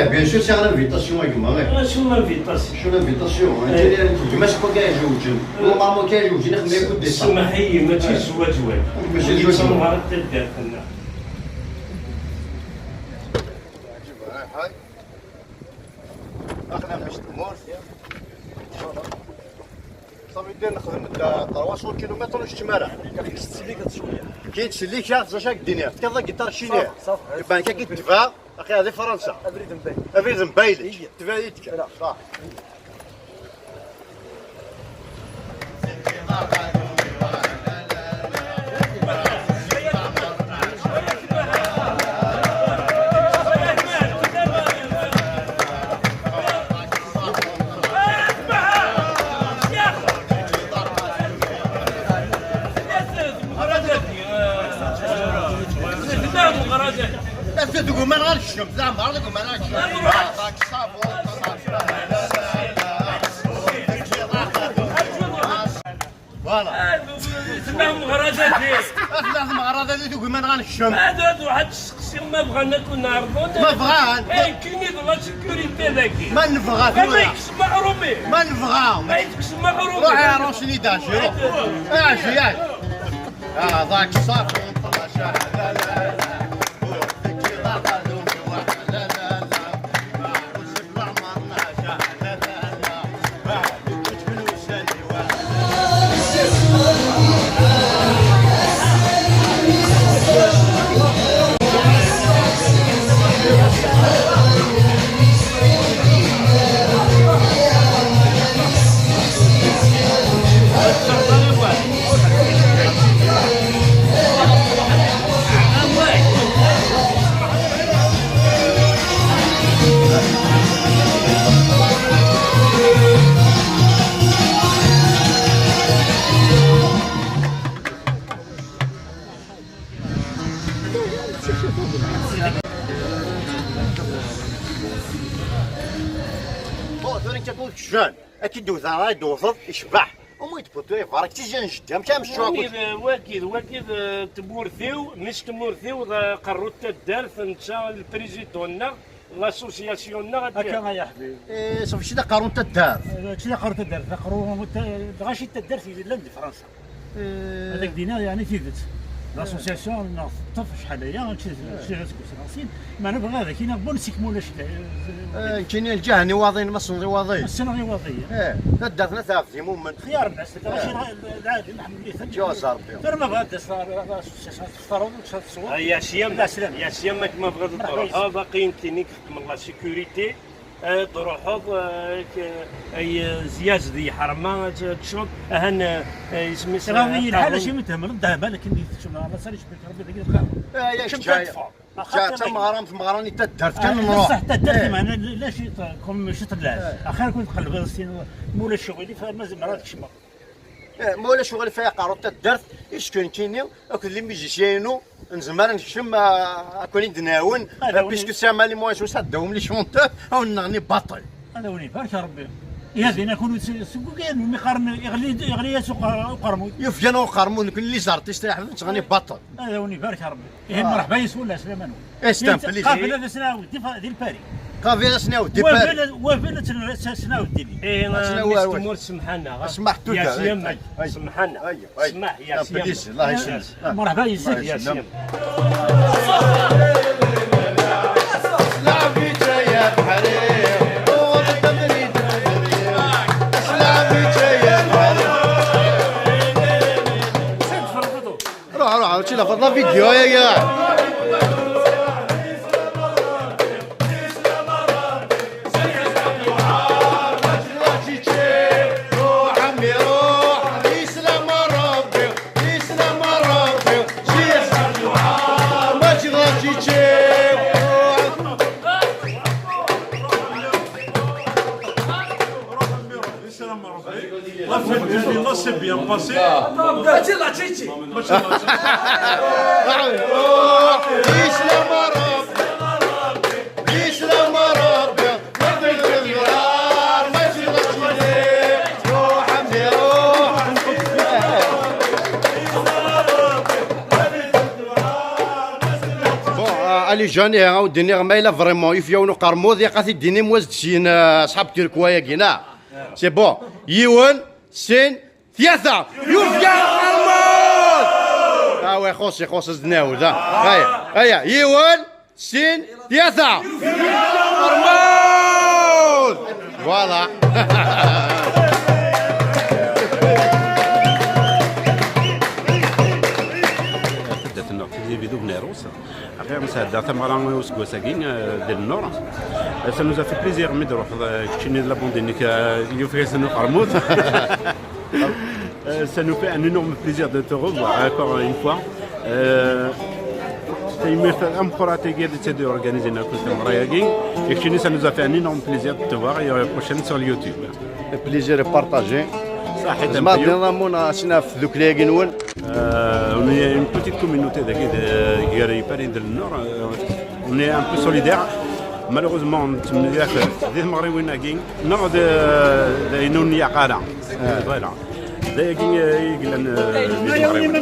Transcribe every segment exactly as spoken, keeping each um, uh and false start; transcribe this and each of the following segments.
Bien sûr, c'est une invitation, a gma, ouais. Ah, c'est une invitation. C'est une invitation, hein. Eh. Gma, c'est pas qu'un jour, je... Normalement, qu'un jour, je n'ai jamais écouté ça. Smaḥ-iyi, mačči d zzwaǧ waya. Mačči d zzwaǧ. Ur ttaḍneɣ ara taddart-nneɣ. Aql-aɣ mec tmurt. صافي دير نخدم دا trois cents kilomètres ونشتي مارا. كي تسليك هاد شويه. كي تسليك يا خصها شاك الدنيا. كذا قطار شيني. صافي، صافي. يبان كي تدفع. اخي هذه فرنسا. ابريد مبايل. ابريد مبايل. هي. تبعيتك. لا. صافي. Asa deg uman ɣer kcem, zɛember deg uman ɣer kcem. Voilà. Tella tmeɣra da-agi. Tella tmeɣra da-agi, deg uman ɣer kcem. Ad, ad, ad testeqsi ma bɣan ad ken-ɛerḍen. Ma bɣan. Eh, nekkini d la sécurité dagi. Ma nebɣa tura. Ma yekkes meḥrumi. Ma nebɣa. Ma yekkes meḥrumi. روح يا روشني داجي، روح. اجي، اجي. هذاك صافي. Bon, tura nekk akk kecfan. Ad k-id-wteɣ, ad d-tewteḍ, icbeḥ. Umu yedbuṭu ibarek, tizi n jeddi, amek am ccuɛkut? Wagi d, wagi d, wagi d, eh, tmurt-iw, mmi-s n tmurt-iw, d aqerru n taddart, netta d lprizidun-nneɣ, l'association-nneɣ. Akka ay aḥbib. Eh, safi, mačči d aqerru n taddart. Eh, mačči d aqerru n taddart, d aqerru n ta-, d lɣaci n taddart yellan di Fransa. Eh. Ad ak-d-iniɣ, yeɛni tidet. L'association-nneɣ teṭṭef acḥal aya, mačči d, mačči d aseggas neɣ sin. Ma nebɣa ad ak-iniɣ, bon, sik ma ulac la-, eh, nekkini lǧahen iwaḍiyen, ma ssneḍ iwaḍiyen. Ma ssneɣ iwaḍiyen. Eh, taddart n At Ɛebdi Mumen. Xyar nnas, d lɣaci lɛali, nḥemmel-iten. Ǧawaz Rebbi. Tura ma bɣa ad d-tas l'association, ad teftareḍ, ad tesweḍ. Ay, Yasyam, Yasyam, ma tebɣiḍ ad truḥeḍ, aqi nekkini i ixeddmen la sécurité. Ad truḥeḍ, eh, k-, ay, eh, zyaz di ḥerma, ad teččeḍ, ahan, eh, eh, isem-is, eh, yelha, aṭaɣen. Laci mi themleḍ ddheb, lakin mi tekcem, Allah sari jbek Rebbi dagi lxir. Eh, ya, kečč ad teffɣeḍ. Tameɣra, tameɣra n taddart kan nruḥ. Bessah taddart, eh, meɛna la, la ci, comme ci tella. Eh. Axir kun tqelbeḍ sin, ma ulac ccɣel, fa ma zemreɣ ad kecmeɣ. Eh, ma ulac ccɣel, fa aqerru n taddart, isken kini, akked les musiciens-inu, nezmer ad nekcem, ah, ad ken-id-nɛawen, puisque c'est un moyen, ça, dawem les chanteurs, ad wen-neɣni baṭel. Ad awen-ibarek Rebbi. Iha din akun seg ugan, mi qqaren iɣli, iɣli-yas uqer-, uqermud. Yufgan uqermud, nekkni les artistes, iḥben, nettɣni baṭel. Ad awen-ibarek Rebbi. Ihi, ah, mreḥba yes-wen, ɛeslama-nwen. Eh, c'est un plaisir. Qabel ad as-nɛawed di fa-, di Lpari. Qabel ad as-nɛawed di Lpari. Wabel, wabel ad as-nɛawed di Lpari. Eh, ad as-nɛawed, mmi-s n tmurt, semḥ-aneɣ. Semḥ tudert. Yasyam, ay, ay. Semḥ-aneɣ. Ay, ay. Semḥ, c'est un plaisir, Allah yesellmek. Mreḥba yes-k. Allah yesellmek. Ruḥ, ruḥ, mačči la faḍ la vidéo, ya, ya. La fête de Lila s'est bien passée. Mačči la tchitchi. Mačči la tchitchi. Bon, euh, Les jeunes, ihi, ad wen-d-iniɣ ma yella vraiment yufeg-awen uqermud, ilaq ad t-id-tinim wa s-d syin, euh, asḥab Turquoise-agi, neɣ? C'est bon. Yiwen, sin, tlata. Yufeg-aɣ uqermud! Ah ouais, ixuṣ, ixuṣ, ad s-d-nɛawed, ah. Aya, aya, yiwen, sin, tlata. Uqermud! Voilà. Taddart-nneɣ Tizi Wezzu d Narus. Axir nesɛedda tameɣra useggas-agi, euh, di Lennur. Euh, ça nous a fait plaisir mi d-truḥeḍ, euh, keččini d la bande-inek, euh, yufeg-asen uqermud. Euh, ça nous fait un énorme plaisir de te revoir encore une fois. Euh, tanemmirt tameqqrant-agi ad d-organiser-d akk tameɣra-agi. Et keččini, ça nous a fait un énorme plaisir de te voir et à la prochaine sur YouTube. Le plaisir est partagé. Saḥit a Mexyuf. Tzemreḍ ad d-tiniḍ amun ɣas ɣef tdukli-agi-nwen? Euh, on est une petite communauté dagi de, gar Paris d Lennur. Euh, on est un peu solidaires. Malheureusement, nettemyaker di tmeɣriwin-agi, neɣ d, d ayen ur nlaq ara. Voilà. D ayagi, euh, i yellan, euh, di tmeɣriwin.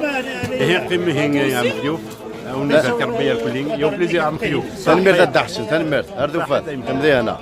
Ihi, qqim ihi, a Mexyuf. Ad wen-ibarek Rebbi irkelli. Yewwi-d plaisir a Mexyuf. Tanemmirt a Dda Ḥsen, tanemmirt. Ar tufat. Saḥit a Mexyuf. Tamdihana.